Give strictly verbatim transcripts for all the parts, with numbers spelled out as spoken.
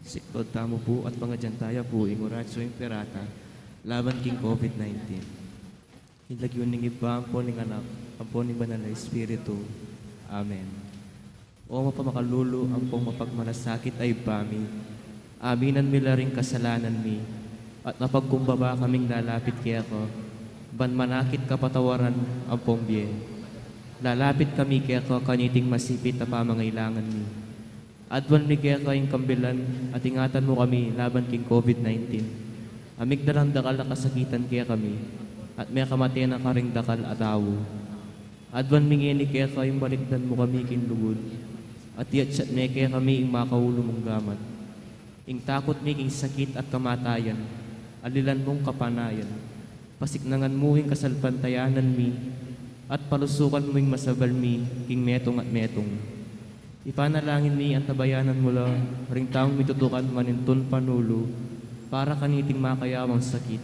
Siklaud tamu pu at pangadyan taya pu ing Oratio Imperata laban king COVID nineteen. King lagyu ning Ibpa, ampo ning Anak, ampo ning Banal a Espiritu. Amen. O mapamakalulu ampong mapagmalasakit a Ibpa mi, aminan mi la ring kasalanan mi, at mapagkumbaba kaming lalapit keka, ban manakit kapatawaran ampong bie. Lalapit kami keka kaniting masipit a pamangailangan mi. Aduan mi keka ing kambilan, at ingatan mu kami laban king COVID nineteen. A migdalang dakal a kasakitan kekami, at mekamate na karing dakal a tau. Aduan mi ngeni keka ing balikdan mu kami king lugud, at iyatsat me kekami ing makaulu mung gamat. Ing takut mi king sakit at kamatayan, alilan mung kapanayan. Pasiknangan mu ing kasalpantayanan mi, at palusukan mu ing masabal mi king metung at metung. Ipanalangin mi, antabayanan mu la ring taung mitutukan manintun panulu para kaniting makayawang sakit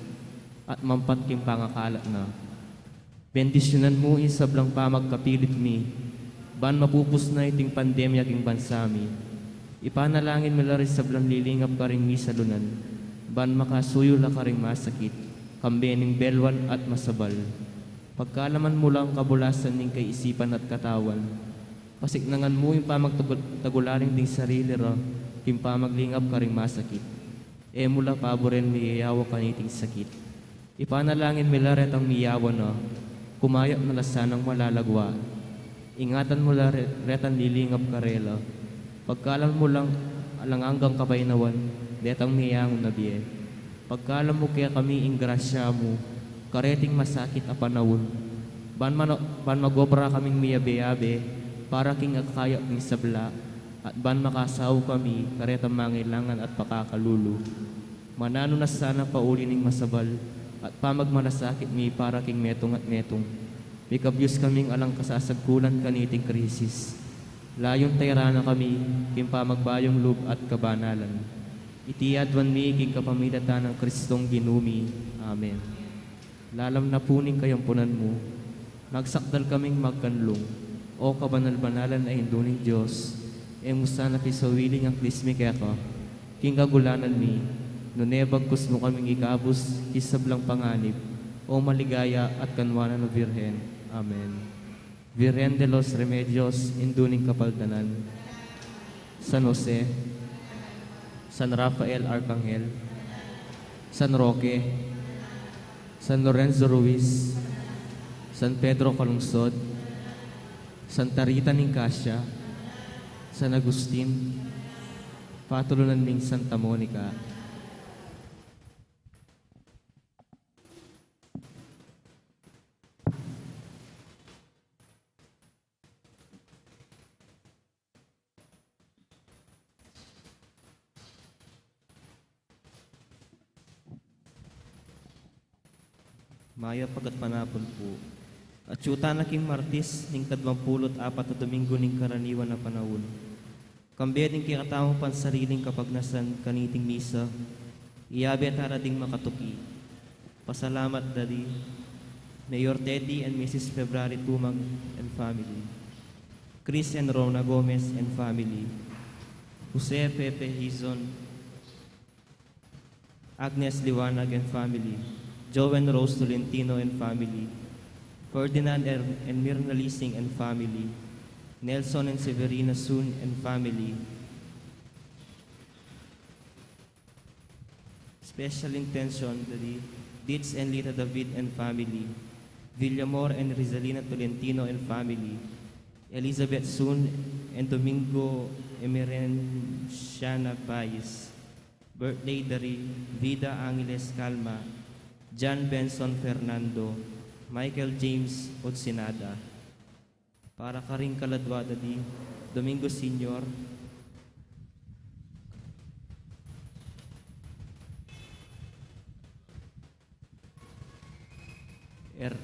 at mampat king pangakalat na. Bendisyunan mu ing sablang pamagkapilit mi, ban mapupus na iting pandemya king bansa mi. Ipanalangin mi la ring sablang lilingap karing misalunan, ban makasuyu la karing masakit, kambe ning belwan at masabal. Pagkalaman mu lang kabulasan ning kaisipan at katawan. Pasiknangan mu ing pamagtagul-, tagularing ding sarili ra, king pamaglingap karing masakit. E mu la paburen miyayawa kaniting sakit. Ipanalangin mi la retang miyawa na, kumayap na la sanang malalagwa. Ingatan mu la re-, retang lilingap karela. Pagkalam mu lang alang anggang kapaynawan, detang miyangu na bie. Pagkalam mu kekami ing grasya mu, kareting masakit a panaun. Ban mano-, ban magobra kaming miyabe-yabe, para king akakayap ning sabla, at ban makasaup kami, karetang mangailangan at pakakalulu. Mananu na sana pauli ning masabal, at pamagmalasakit mi para king metung at metung. Mikabyus kaming alang kasasagkulan kaniting krisis. Layun tayra na kami, king pamagbayung lub at kabanalan. Iti aduan mi, king kapamilatan nang Kristong Ginu mi. Amen. Lalam na pu ning kayampunan mu, magsakdal kaming magkanlung, O kabanal-banalan a Indu ning Dios, e mu sana pisawili ing aklis mi keka, king kagulanan mi, nune bagkus mu kaming ikabus, king sablang panganib, O maligaya at kanwanan a Birhen. Amen. Virgen de los Remedios, Indu ning Kapaldanan, San Jose, San Rafael Arcangel, San Roque, San Lorenzo Ruiz, San Pedro Calungsod, Santa Rita ning Cascia, San Agustin, patulunan ming Santa Monica. Mayap a gatpanapun pu. Atyu tana king Martis ning kadwang pulu't apat a Domingo ning karaniwan a panaun. Kambe ding kekatamung pansariling kapagnasan kaniting misa, iyabe tara ding makatuki. Pasalamat da di Mayor Teddy and Missus February Tumang and family, Chris and Rona Gomez and family, Jose Pepe Hizon, Agnes Liwanag and family, Joe and Rose Tolentino and family, Ferdinand and, and Mirna Lising and family, Nelson and Severina Sun and family. Special intention, da di Ditz and Lita David and family, Villamor and Rizalina Tolentino and family, Elizabeth Sun and Domingo Emerenciana Pais. Birthday da ri Vida Angeles Calma, John Benson Fernando, Michael James Otsinada. Para karing kaladwa da di Domingo Senior, Er-,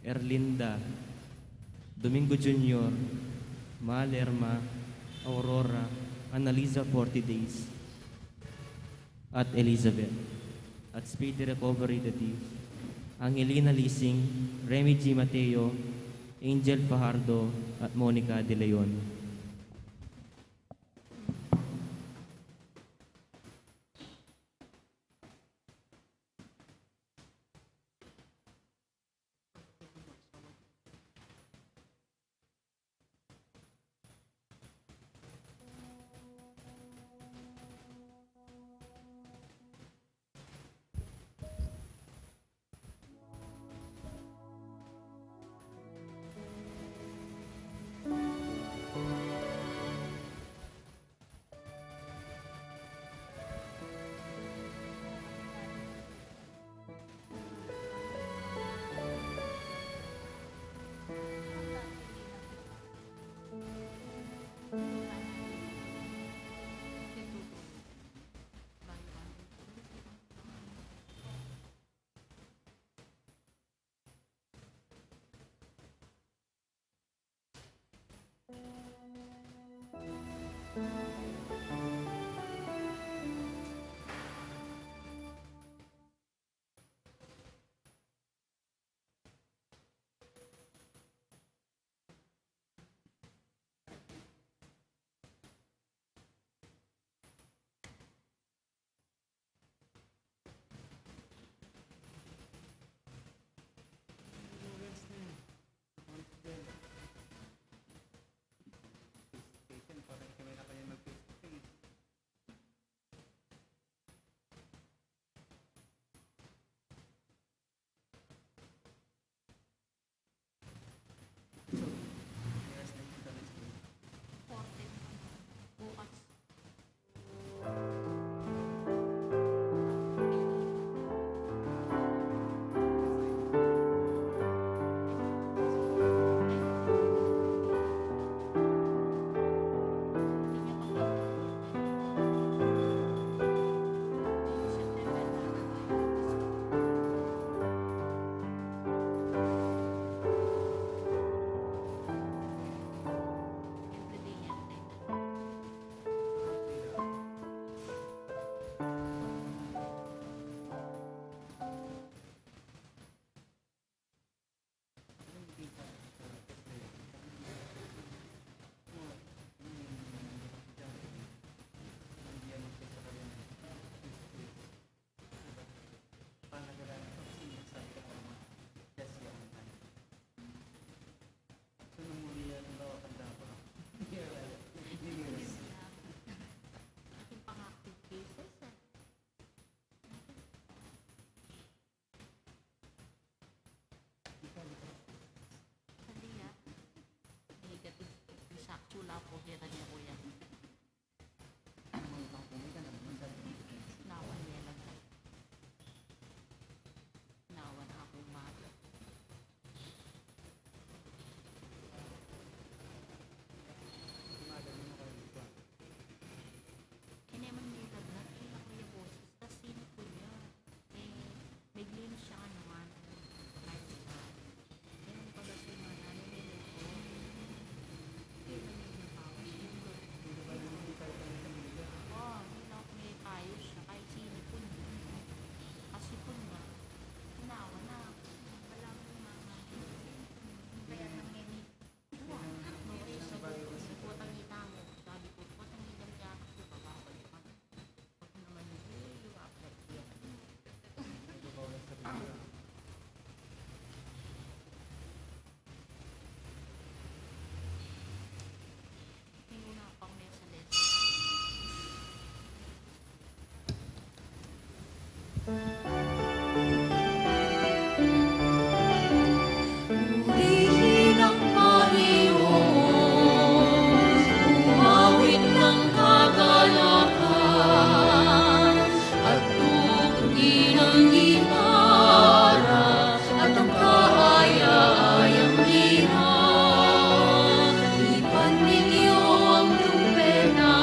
Erlinda, Domingo Junior, Malerma, Aurora, Annalisa, forty days, at Elizabeth, at speedy recovery da di Angelina Lising, Remy G Mateo, Angel Fajardo, at Monica De Leon. Nawan ne lang. Nawan aku mata. Kene man mita na, kaya ko ya boses, tas sinipun ya. Eh, bigla na siya, ano, ano, kahit na. Yan ang pag-asul na, ano, may luto. Hindi man yung napawas yung luto. Oo, hindi na ako may payo siya, kahit sinipun. Kasi pun nga, hinawa na. Wala akong mama. Kaya nang may Sabi ko, "Potang ina mo." Sabi ko, "Potang ina mo, kaya kasi bababalik ka." Pag naman, eh, wala ka. Yung una pang mesa lesson. Purihin ang Panginoon, umawit ng kagalakan, at tugtugin ang gitara, at ang kaaya-ayang lira. Ipan ninyo ang trumpeta.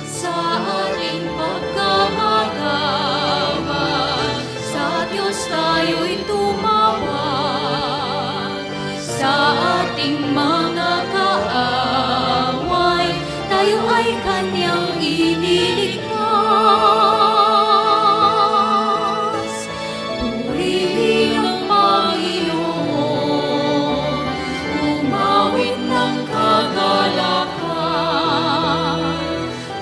Sa ating pagkamagabal, sa Diyos tayo'y tumawag. Sa ating mga kaaway, tayo ay kanyang ililigtas. Purihin ang Panginoon, umawit ng kagalakan,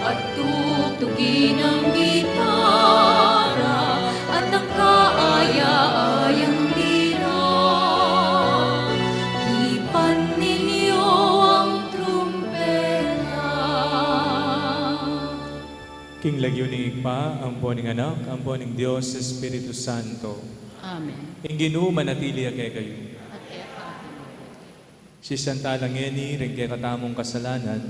at tugtugin ang gitara at ang kaaya-ayang lira. Ipan ninyo ang trumpeta. King lagyu ning Ibpa, ampo ning Anak, ampo ning Dios Espiritu Santo. Amen. Ing Ginu manatili ya kekayu. At keka. Sisian tala ngeni ring kekatamung kasalanan,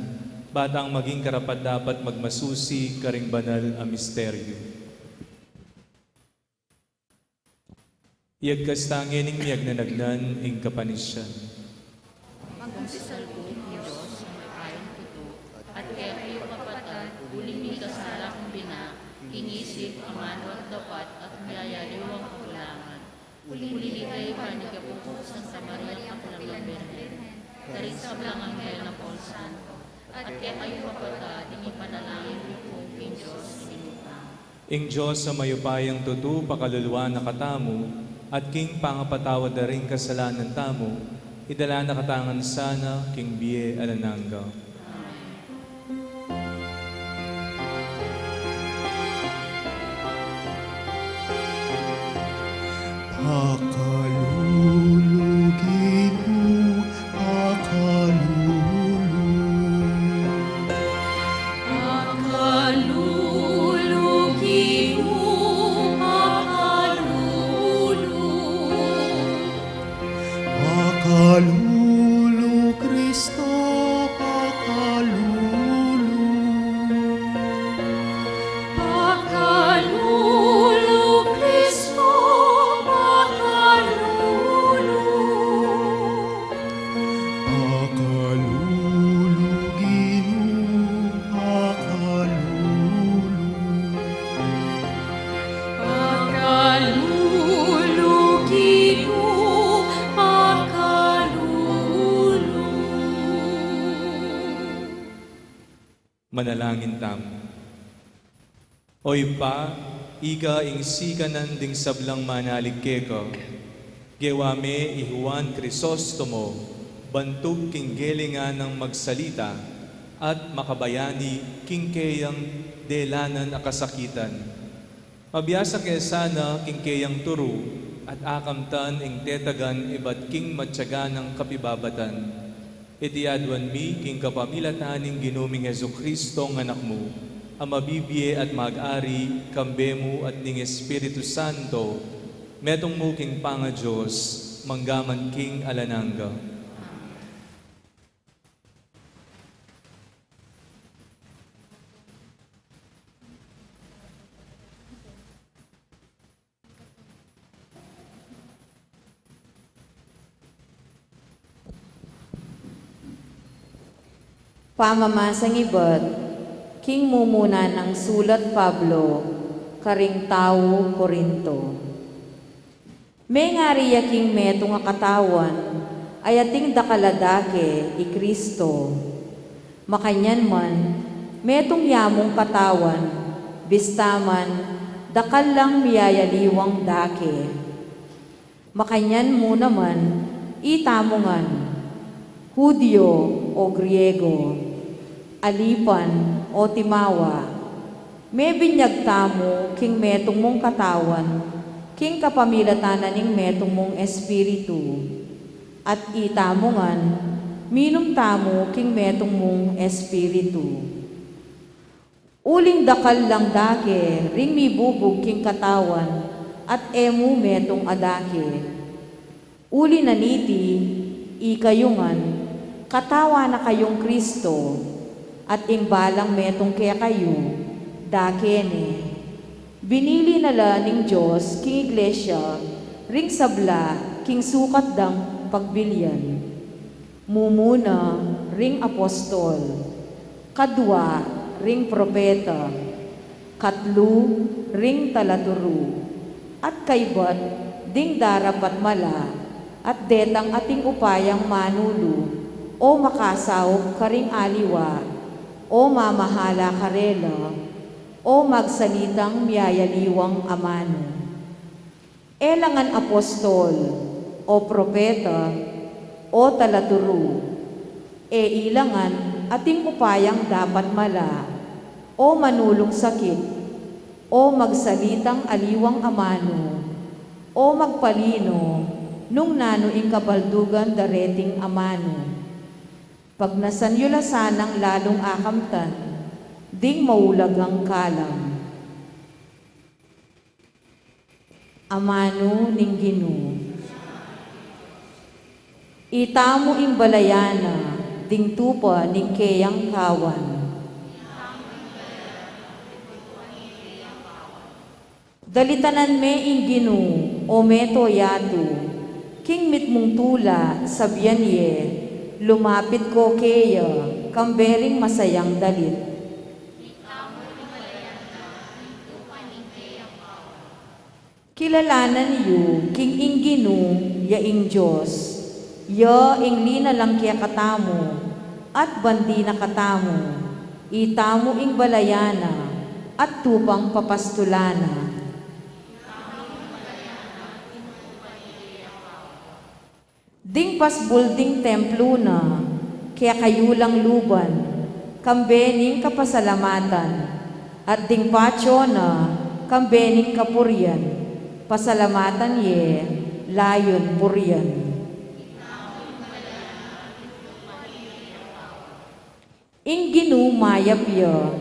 ba tang maging karapat-dapat magmasusi karing banal a misteryu. Iyagkas ta ngening miyagnanagnan ing kapanisian. Magkumpisal ku king Dios a mayupayang tutu, at kekayu kapatad, uling mikasala kung bina, king isip, amanu at dapat, at miyayaliwang kakulangan. Uling iti panyawad ku king Santa Maria, Kapilan a Birhen, karing sablang anghel ampong santo, at kekayu kapatad, ing ipanalangin yu ku king Dios a Ginu tamu. Ing Dios a mayupayang tutu pakaluluan na katamu, at king pangapatawad da ring kasalanan tamu, idala na katamu ngan sana king bie alang angga. Pakalulu, Ginu, pakalulu. Pakalulu, Ginu, pakalulu. Pakalulu, Kristo, pakalulu. Pakalulu, Kristo, pakalulu. Pakalulu, Ginu, pakalulu. Pakalulu, Ginu, pakalulu. Manalangin tamu. O Ibpa, ika ing sikanan ding sablang manalig keka, gewa me i Juan Crisostomo bantug king gelingan nang magsalita at makabayani king keyang delanan a kasakitan. Mabiasa ke sana king keyang turu at akamtan ing tetagan ibat king matiaga nang kapibabatan. Iti aduan mi king kapamilatan ning Ginu ming Jesucristo a Anak mu, a mabibie at mag-ari kambe mu at ning Espiritu Santo, metung mu king pangaDios, mangga man king alang angga. Pamamasang ibat king mumuna nang sulat Pablo karing tau Corinto. Mengari ya king metung a katawan, ay ating dakal a dake i Kristo. Makanyan man, metung ya mung katawan, bista man dakal lang miyayaliwang dake. Makanyan mu naman, itamu ngan, Judio o Griego, alipan o timawa, mebinyag tamu king metung mung katawan, king kapamilatan na ning metung mung Espiritu. At itamu ngan, minum tamu king metung mung Espiritu. Uling dakal lang dake ring mibubug king katawan, at e mu metung a dake. Uli na niti, ikayu ngan, katawan na kayung Kristo, at ing balang metung kekayu, dake ne. Binili na la ning Dios king iglesia ring sabla king sukat dang pagbilian. Mumuna ring apostol, kadwa ring propeta, katlu ring talaturu, at kaybat ding darapat mala, at detang ating upayang manulu o makasaup karing aliwa, o mamahala karela, o magsalitang miyayaliwang amanu. E la ngan apostol, o propeta, o talaturu, e ila ngan ating upayang dapat mala, o manulung sakit, o magsalitang aliwang amanu, o magpalino nung nanu ing kabaldugan dareting amanu. Pagnasan yu la sanang lalung akamtan ding maulagang kalam. Amanu ning Ginu. Itamu ing balayan na ding tupa ning keyang kawan. Dalitanan me ing Ginu, o meto yatu, king mitmung tula sabian ye, lumapit ko keya, kambe ring masayang dalit. Kilalanan yu king ing Ginu ya ing Dios, ya ing linalang kekatamu, at bandi na katamu, itamu ing balayan na, at tupang papastulan na. Ding pasbul ding templu na, kekayu lang luban, kambe ning kapasalamatan, at ding patio na, kambe ning kapurian, pasalamatan ye, layun purian. Ing Ginu mayap ya,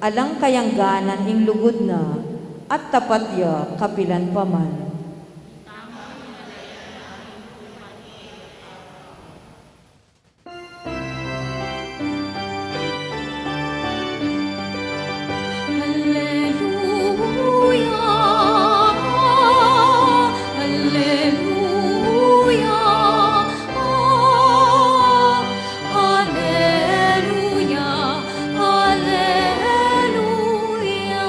alang kayangganan ing lugud na, at tapat ya kapilan pa man. Alleluia, alleluia, alleluia, alleluia.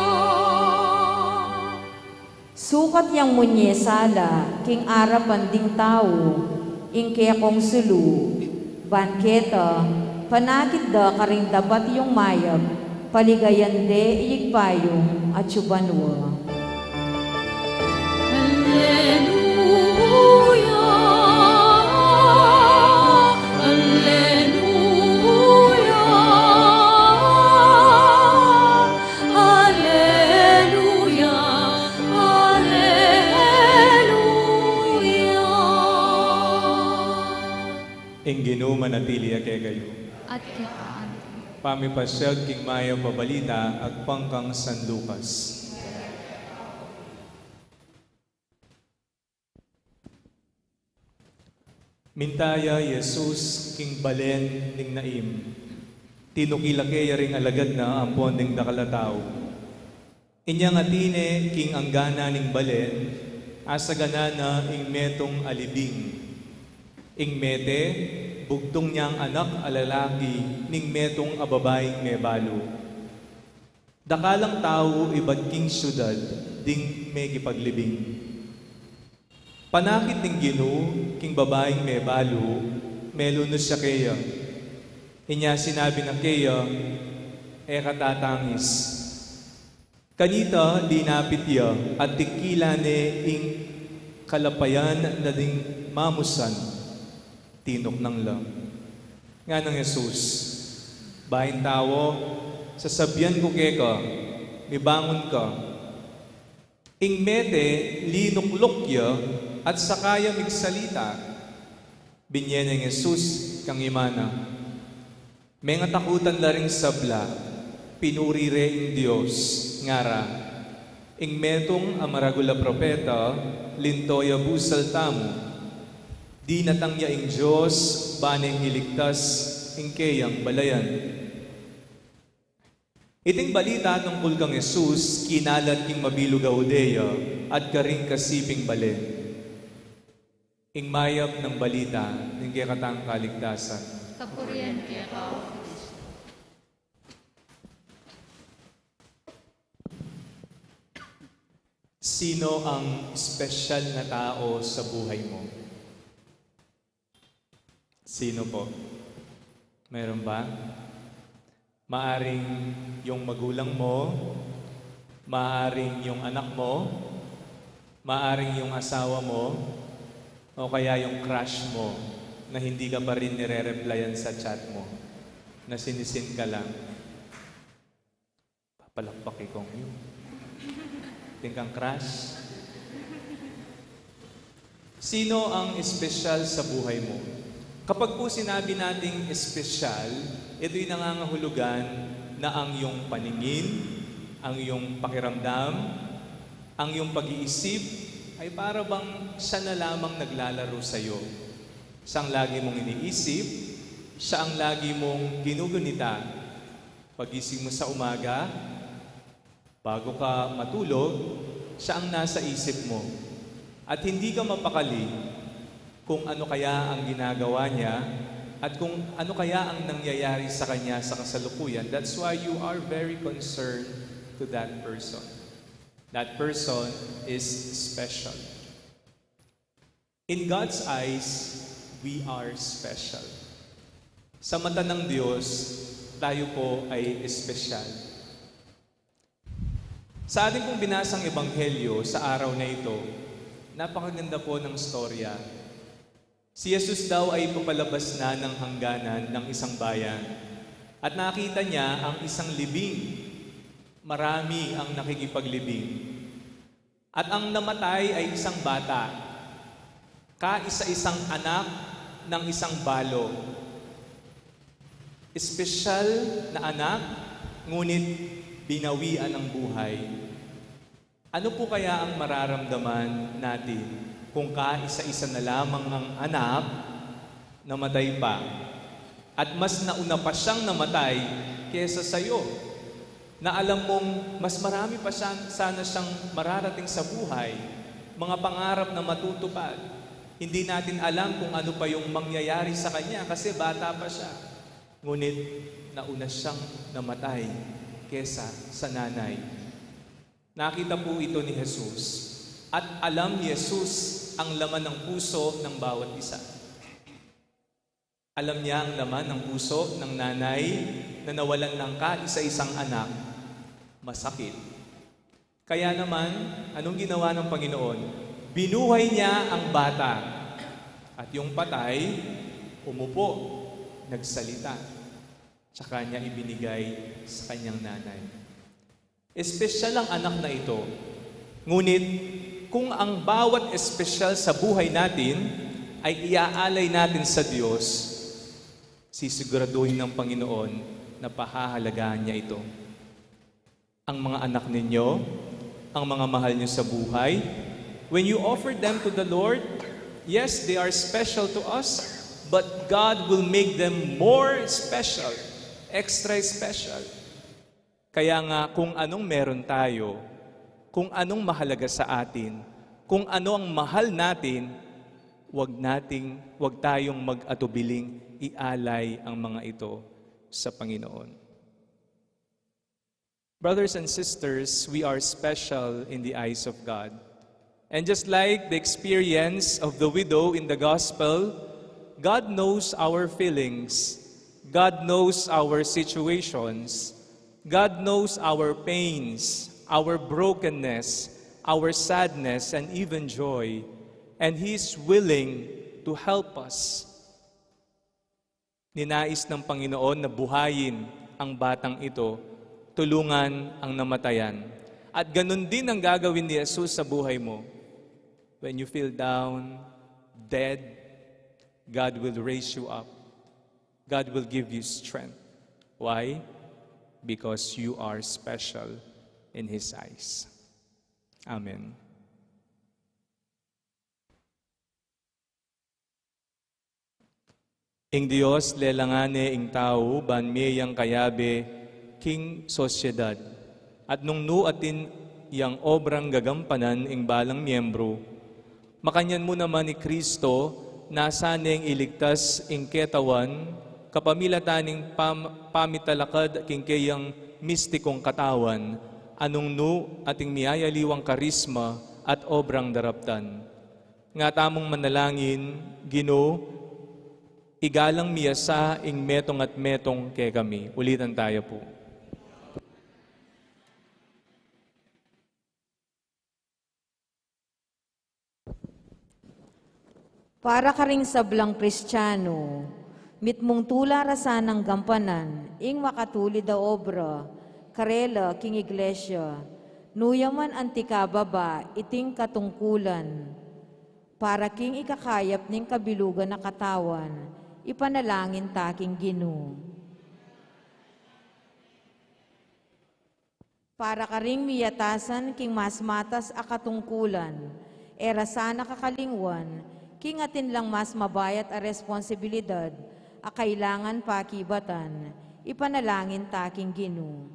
Sukat yang munye sala king arapan ding tau ing kekong sulu, ban keta, panakit da karing dapat yung mayap, paligayan de i Ibpa yung atsu banua. Alleluia, alleluia, alleluia, alleluia. Ing Ginu manatili ya kekayu. At kekayu. Pamipasyag king mayap a balita agpang kang San Lucas. Minta ya i Jesus king balen ning Naim. Tinukil la keya ring alagad na ampon ding dakal a tau. Inyang atine king anggana ning balen, asagana na ing metung a libing. Ing mete, Bugtung yang anak a lalaki ning metung a babaing mebalu. Dakalang tau ibat king siudad ding mekipaglibing. Panakit ning Ginu king babaing mebalu, melunus ya keya. Inya sinabi na keya, "E ka tatangis." Kanita linapit ya at tikilan ne ing kalapayan na ding mamusan, tinuknang la. Nganang Jesus, "Baing tau, sasabian ku keka, mibangun ka." Ing mete linukluk ya at saka ya migsalita. Binye neng Jesus kang imana, "Mengatakutan la ring sabla, pinuri re ing Dios, ngara, 'Ing metung a maragul a propeta, linto ya busal tamu. Dinatang ya ing Dios, bane iligtas ing keyang balayan.'" Iting balita tungkul kang Jesus kinalat king mabilug a Judea at karing kasiping bale. Ing mayap nang balita ning kekatang kaligtasan. Kapurian keka, O Kristo. Sino ang espesyal na tao sa buhay mo? Sino po? Meron ba? Maaring yung magulang mo, maaring yung anak mo, maaring yung asawa mo, o kaya yung crush mo na hindi ka pa rin nire-replyan sa chat mo, na sinisin ka lang. Papalakpak ikong yun. Tingkang crush. Sino ang espesyal sa buhay mo? Kapag po sinabi nating espesyal, ito'y nangangahulugan na ang iyong paningin, ang iyong pakiramdam, ang iyong pag-iisip ay para bang siya na lamang naglalaro sa iyo. Siya ang lagi mong iniisip, siya ang lagi mong ginugunita. Pagising mo sa umaga, bago ka matulog, siya ang nasa isip mo. At hindi ka mapakali kung ano kaya ang ginagawa niya at kung ano kaya ang nangyayari sa kanya sa kasalukuyan. That's why you are very concerned to that person. That person is special. In God's eyes, we are special. Sa mata ng Diyos, tayo po ay espesyal. Sa ating pong binasang ebanghelyo sa araw na ito, napakaganda po ng storya. Si Jesus daw ay papalabas na ng hangganan ng isang bayan at nakita niya ang isang libing. Marami ang nakikipaglibing. At ang namatay ay isang bata, kaisa-isang anak ng isang balo. Espesyal na anak, ngunit binawian ng buhay. Ano po kaya ang mararamdaman natin kung kaisa-isa na lamang ang anak namatay pa? At mas nauna pa siyang namatay kesa sa'yo, na alam mong mas marami pa siya, sana siyang mararating sa buhay, mga pangarap na matutupad. Hindi natin alam kung ano pa yung mangyayari sa kanya kasi bata pa siya. Ngunit nauna siyang namatay kesa sa nanay. Nakita po ito ni Jesus. At alam ni Jesus ang laman ng puso ng bawat isa. Alam niya ang laman ng puso ng nanay na nawalan ng kaisa-isang anak. Masakit. Kaya naman, anong ginawa ng Panginoon? Binuhay niya ang bata. At yung patay, umupo, nagsalita. Tsaka niya ibinigay sa kanyang nanay. Espesyal ang anak na ito. Ngunit, kung ang bawat espesyal sa buhay natin ay iaalay natin sa Diyos, sisiguraduhin ng Panginoon na pahahalagahan niya ito. Ang mga anak ninyo, ang mga mahal niyo sa buhay, when you offer them to the Lord, yes, they are special to us, but God will make them more special, extra special. Kaya nga, kung anong meron tayo, kung anong mahalaga sa atin, kung ano ang mahal natin, Huwag nating, huwag tayong mag-atubiling ialay ang mga ito sa Panginoon. Brothers and sisters, we are special in the eyes of God. And just like the experience of the widow in the gospel, God knows our feelings. God knows our situations. God knows our pains, our brokenness, our sadness, and even joy. And He is willing to help us. Ninais ng Panginoon na buhayin ang batang ito, tulungan ang namatayan. At ganun din ang gagawin ni Jesus sa buhay mo. When you feel down, dead, God will raise you up. God will give you strength. Why? Because you are special in His eyes. Amen. Ing Dios lelangan ne ing tau ban mie yang kayabe king sosyedad. At nung nu atin yang obrang gagampanan ing balang miyembru, makanyan mu naman i Kristo nasa neng iligtas ing ketawan kapamilatan ning pam-, pamitalakad king keyang mistikong katawan, a nung nu atin miyayaliwang karisma at obrang daraptan. Nga tamung manalangin, Ginu, igalang mi ya sa ing metung at metung kekami. Ulitan taya pu. Para karing sablang Kristiano, mitmung tula ra sanang gampanan ing makatulid a obra karela king Iglesia, nu ya man anti kababa iting katungkulan. Para king ikakayap ning kabilugan a katawan, ipanalangin ta king Ginu. Para karing miyatasan king mas matas a katungkulan, e ra sana kakalingwan king atin lang mas mabayat a responsibilidad a kailangan pakibatan, ipanalangin ta king Ginu.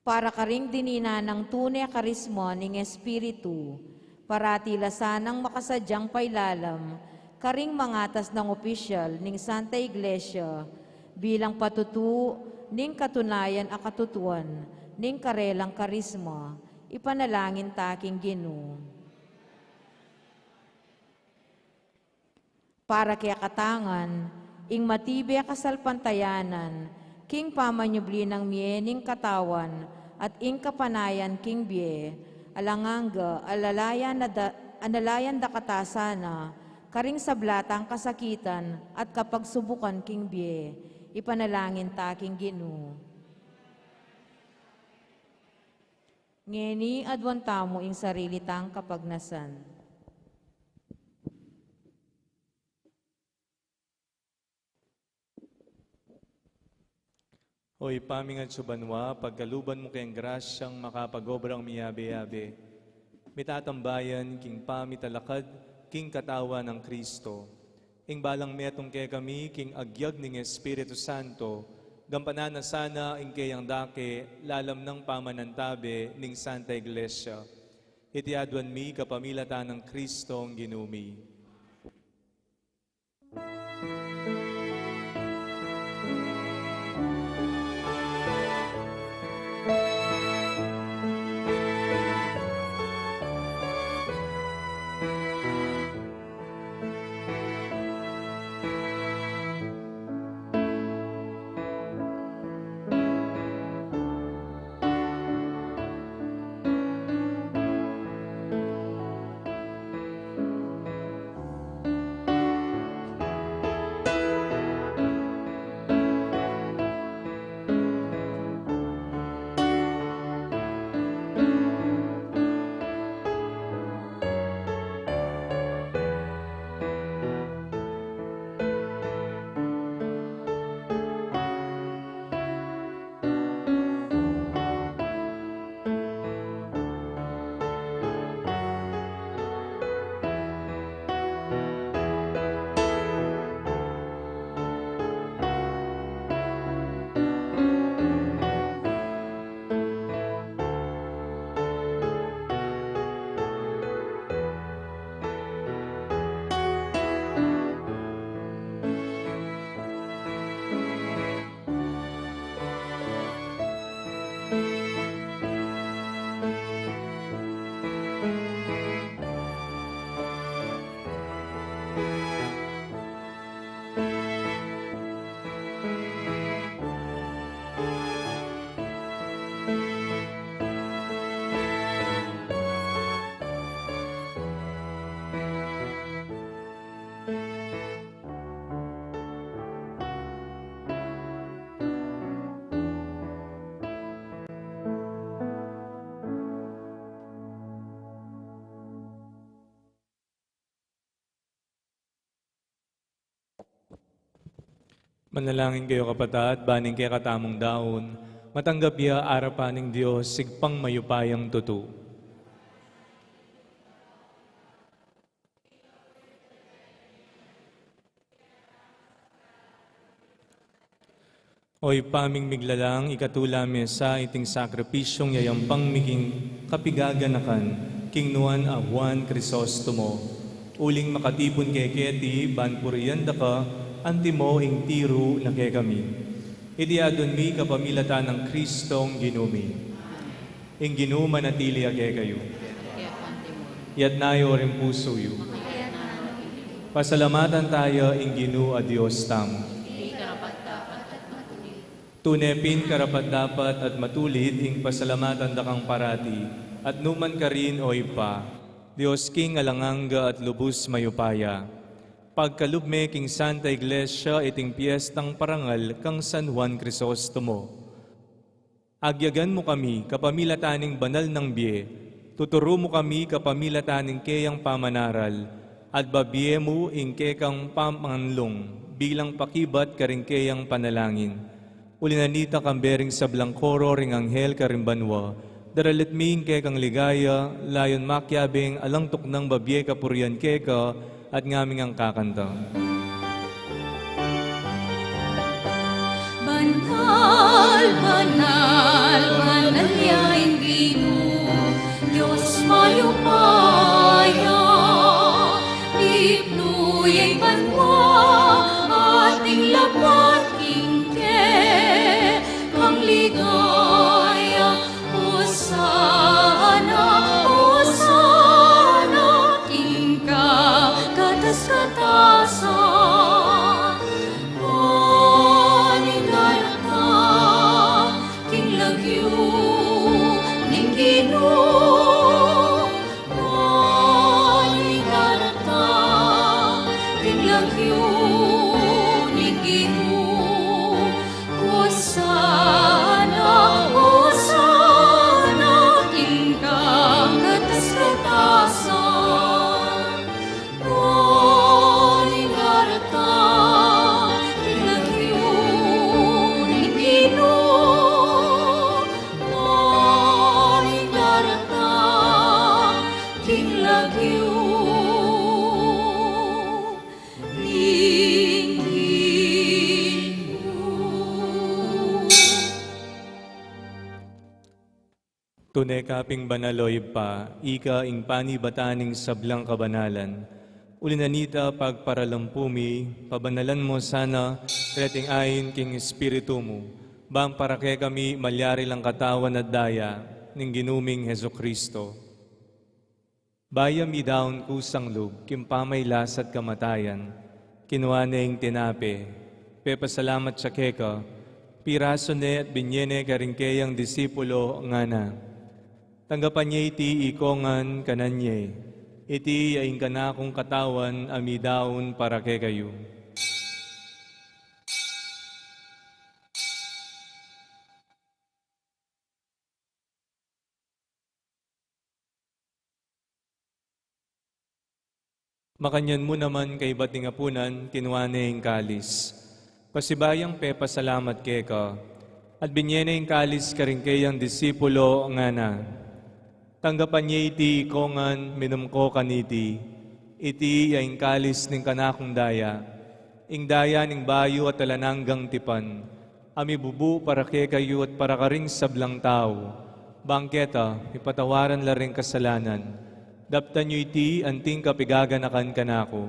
Para karing dininan nang tune karisma ning Espiritu, parati la sanang makasadyang pailalam karing mangatas nang opisyal ning Santa Iglesia bilang patutu ning katunayan a katutuan ning karelang karisma, ipanalangin ta king Ginu. Para kekatangan, ing matibe a kasalpantayanan, king pamanyubli nang mie ning katawan, at ing kapanayan king bie, alang angga, alalayan na da-, analayan da kata sana, karing sabla tang kasakitan, at kapagsubukan king bie, ipanalangin ta king Ginu. Ngeni, aduan tamu ing sarili tang kapagnasan. O Ibpa mi a atsu banua, pagkaluban mu keng grasyang makapag-obrang miyabe-yabe. Mitatambayan king pamitalakad king katawan nang Kristo. Ing balang metung kekami king agyag ning Espiritu Santo, gampanan na sana ing keyang dake lalam nang pamanantabe ning Santa Iglesia. Iti aduan mi kapamilatan nang Kristong Ginu mi. Manalangin kayu, kapatad, ban ing kekatamung daun matanggap ya arapan ning Dios, Ibpang mayupayang tutu. O Ibpa ming miglalang, ikatula me sa iting sakripisyung yayampang mi king kapigaganakan king nuan a Juan Crisostomo, uling makatipun keketi ban purian da ka, antimo ing tiru na kekami. Iti adwan mi kapamilatan nang Kristong Ginu mi. Ing Ginu manatili ya kekayu. Iyatas yu ring pusu yu. Pasalamatan taya ing Ginu a Dios tamu. Tune pin karapat-dapat at matulid ing pasalamatan da kang parati, at nukarin man, O Ibpa, Dios king alang angga at lubus mayupaya. Pagkalub me king Santa Iglesia iting piestang parangal kang San Juan Crisostomo. Agyagan mu kami kapamilatan ning banal nang bie, tuturu mu kami kapamilatan ning keyang pamanaral, at babie mu ing kekang pamanlung bilang pakibat karing keyang panalangin. Uli na nita, kambe ring sablang koro ring anghel karing banua, daralit mi ing kekang ligaya, layun makiabe ing alang tuknang babie kapurian keka, at ngaming kakanta. Banal, banal, banal ya ing Ginu, Dios mayupaya. Ipnu ya ing banua at ing lapat king kekang ligaya. Osana, Osana king kakatas-katasan. Ban ing daratang king lagyu ning Ginu. Ban ing daratang king lagyu ning Ginu. Osana, Osana king kakatas-katasan. Ban ing daratang king lagyu ning Ginu. Ban ing daratang king lagyu ning Ginu. Tune ka pin banal, o Ibpa, ika ing panibatan ning sablang kabanalan. Uli na nita, pagparalampu mi, pabanalan mu sana reting ain king Espiritu mu, ban para kekami malyari lang katawan at daya ning Ginu ming Jesucristo. Bayu ya midaun kusang lub king pamailas at kamatayan, kinua ne ing tinape, pepasalamat ya keka, pirasu ne at binie ne karing keyang disipulo, ngana: Tanggapan ye iti ikongan, kanan ye, iti ya ing kanakung katawan a midaun para kekayu. Makanyan mu naman kaybat ning apunan, kinua ne ing kalis, pasibayung pepasalamat keka, at binie ne ing kalis karing keyang disipulo, ngana: Tanggapan ye iti ikongan, minum ko kaniti, iti ya ing kalis ning kanakung daya, ing daya ning bayu at alang anggang tipan, a mibubu para kekayu at para karing sablang tau, bang keta mipatawaran la ring kasalanan. Daptan yu iti anting kapigaganakan kanaku.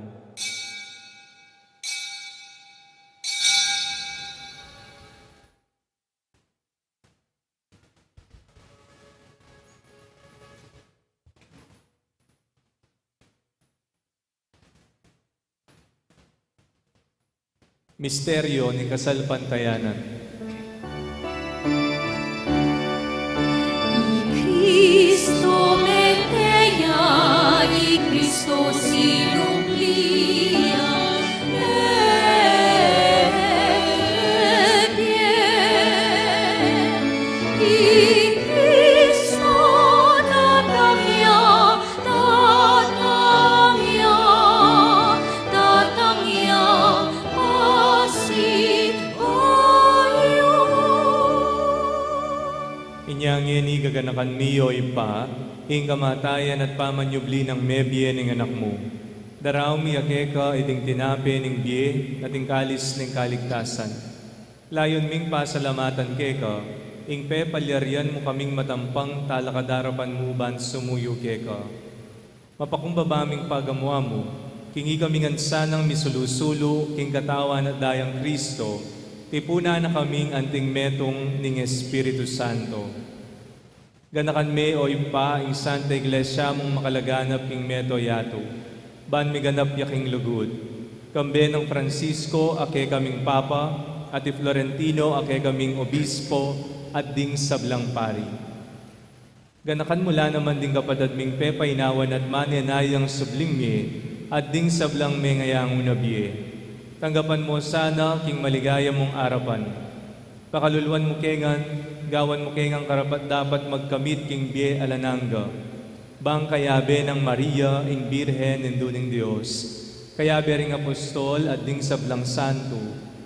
Misteryo ning kasalpantayanan. I Kristo mete ya, i Kristo sinubli ya, mete ya, i Kristo datang ya, datang ya, datang ya, pasi Inya ngeni gaganakan mi, o Ibpa, ing kamatayan at pamanyubli nang mebie ning Anak mu. Darau mi ya keka iting tinape ning bie at ing kalis ning kaligtasan. Layun ming pasalamatan keka ing pepalyarian mu kaming matampang talakad arapan mu ban sumuyu keka. Mapakumbaba ming pagamu-amu king ikami ngan sanang misulu-sulu king katawan at dayang Kristo, tipunan na kaming anting metung ning Espiritu Santo. Ganakan me, o Ibpa, ing Santa Iglesia mung makalaganap king meto yatu, ban miganap ya king lugud. Kambe nang Francisco a kekaming Papa, at i Florentino a kekaming Obispo, at ding sablang pari. Ganakan mu la naman ding kapatad ming pepainawan at manenayang subling mie, at ding sablang mengayang una bie. Tanggapan mu sana king maligaya mung arapan. Pakaluluan mu ke ngan, gawan mu ke ngan karapat-dapat magkamit king bie alang angga. Bang kayabe nang Maria, ing Birhen, Indu ning Dios, kayabe ring apostol at ding sablang santo,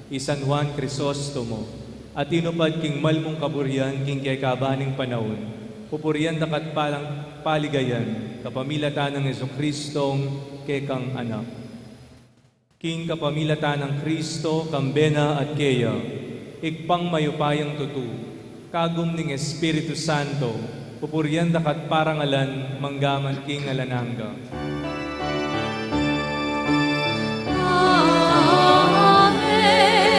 i San Juan Crisostomo, a tinupad king mal mung kaburian king kekaban ning panaun, pupurian da ka at palang paligayan, kapamilatan nang Jesucristong kekang Anak. King kapamilatan nang Kristo, kambe na at keya, Ibpang mayupayang tutu, kagum ning Espiritu Santo, pupurian da ka at parangalan mangga man king alang angga. Amen. Amen.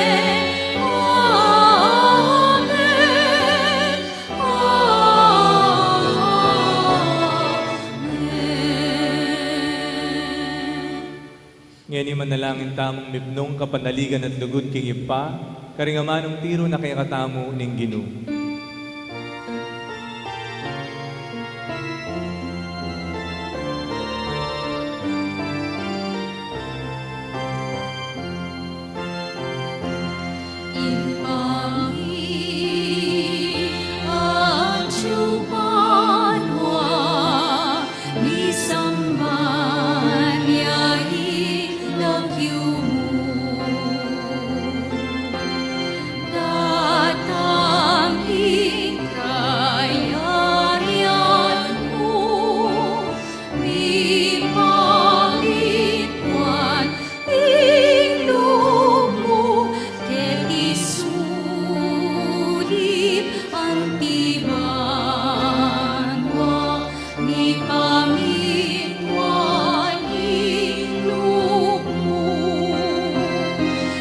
Amen. Ngeni manalangin tamung mipnung kapanaligan at lugud king Ibpa, karing amanung tiru na kekatamu ning Ginu. Ibpa mi atsu ka banua, misamban ya ing lagyu mu. Datang ing kayarian mu, mipamintuan ing lub mu keti sulip anti banua, mipamintuan ing lub mu.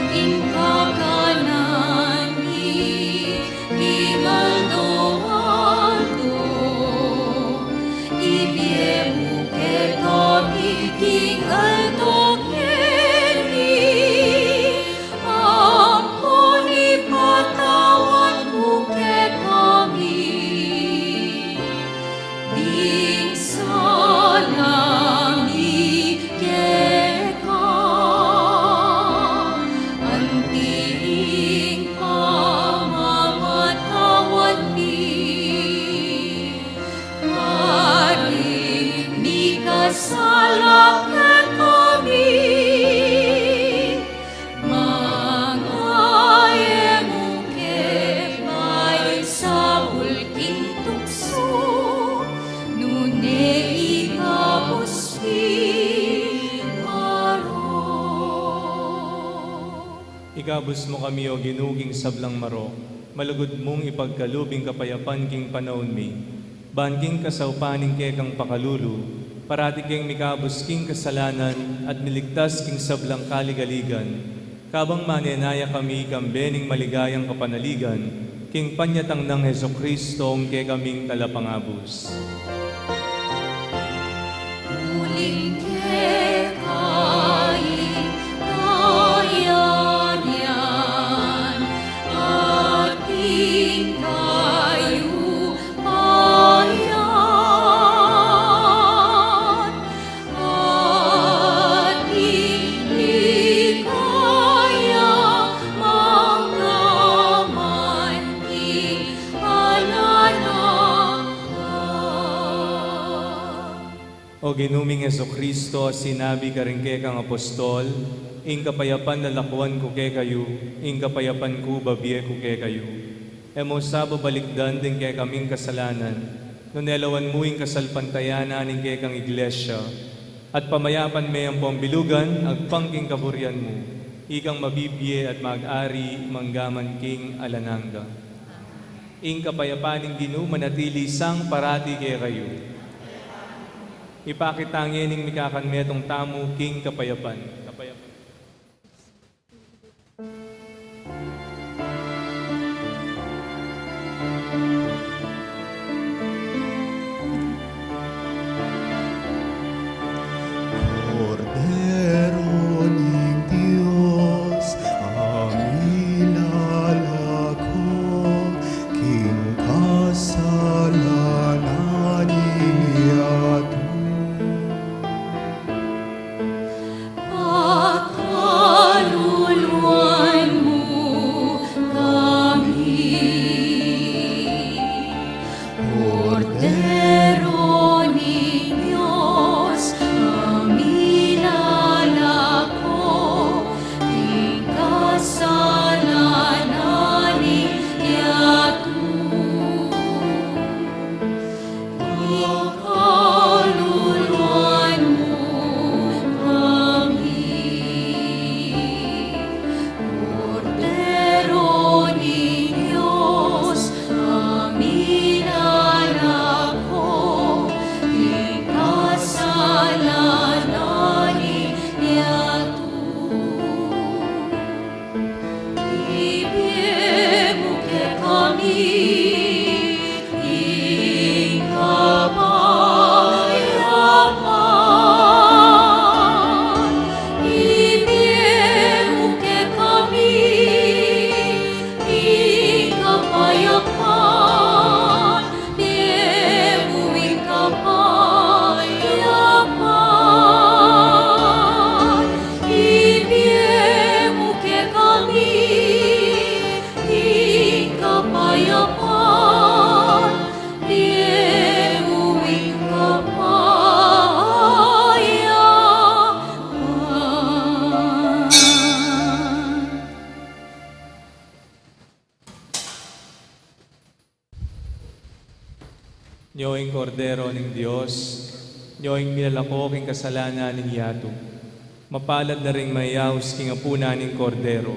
Ing kakanan mi king aldo-aldo, ibie mu kekami king aldo ngeni, ampon ipatawad mu kekami ding sala mi keka, anti ing pamamatawad mi karing mikasala kekami. Manga e mu ke paisaul king tuksu, nune ikabus king marok. Ikabus mu kami, O Ginu, king sablang marok. Malugud mung ipagkalub ing kapayapan king panaun mi. Ban king kasaupan ning kekang pakalulu, parati keng mikabus king kasalanan at miligtas king sablang kaligaligan. Kabang manenaya kami kambe ning maligayang kapanaligan, king panyatang nang Jesucristo, ing kekaming Talapangabus. Uling keka ing kayarian, at ing kayupayan, at ing ligaya mangga man king alang angga. O Ginu ming Jesucristo, a sinabi karing kekang apostol, "Ing kapayapan lalakuan ku kekayu, ing kapayapan ku babie ku kekayu." E mu sa babalikdan ding kekaming kasalanan, nune lawan mu ing kasalpantayanan ning kekang Iglesia, at pamayapan me ampong bilugan agpang king kaburian mu, ikang mabibie at mag-ari manggaman king alang angga. Ing kapayapan ning Ginu manatili sang parati kekayu. Ipakit ta ngening mikakanmetung tamu king kapayapan. Kapayapan. Kordero ning Dios, a milalako king kasalanan ning yatu. Pakaluluan mu kami. Kordero ning Dios, a milalako king kasalanan ning yatu. Pakaluluan mu kami, Kordero ning Dios, a milalako king kasalanan ning yatu. Ibie mu kekami ing kapayapan. Ibie mu kekami ing kapayapan. Ibie mu ing kapayapan, ibie mu kekami ing kapayapan, ibie mu ing kapayapan. Nyo ing Kordero ning Dios, nyo ing milalako king kasalanan ning yatu. Mapalad na ring mayaus king apunan ning Kordero.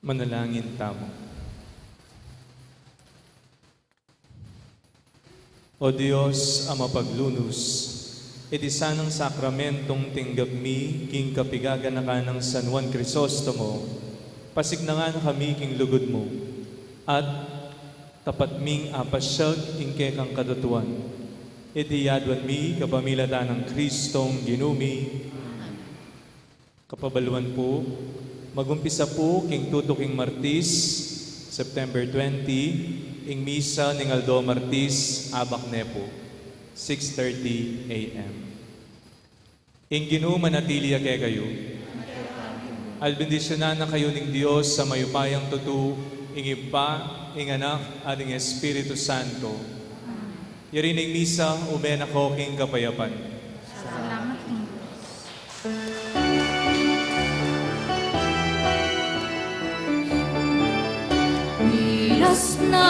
Manalangin tamu. O Dios a mapaglunus, iti sanang sakramentung tinggap mi king kapigaganakan nang San Juan Crisostomo, pasiknangan na kami king lugud mu, at tapat ming apasyag ing kekang katatuan. Iti yaduan mi kapamilatan nang Kristong Ginu mi. Kapabaluan pu, magumpisa pu king tutuking Martis, September twenty, ing misa ning aldo Martis, abak ne pu, six thirty A M. Ing Ginu manatili ya kekayu. At bendisyunan na kayu ning Dios a mayupayang tutu, ing Ibpa, ing Anak, at ing Espiritu Santo. Yari na ing misa, ume na ko king kapayapan. Salamat king Dios. Miras na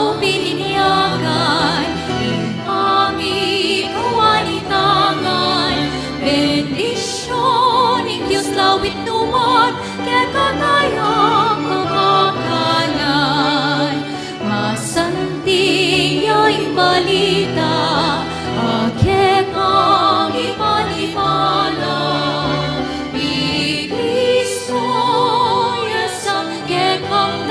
o bininyagan, ing pamikawan ning tangan, bendisyun ning Dios lawit nuan, keka taya mapakanan. Masanting ya ing balita, a kekang ipanibala, i Kristo ya sa kekang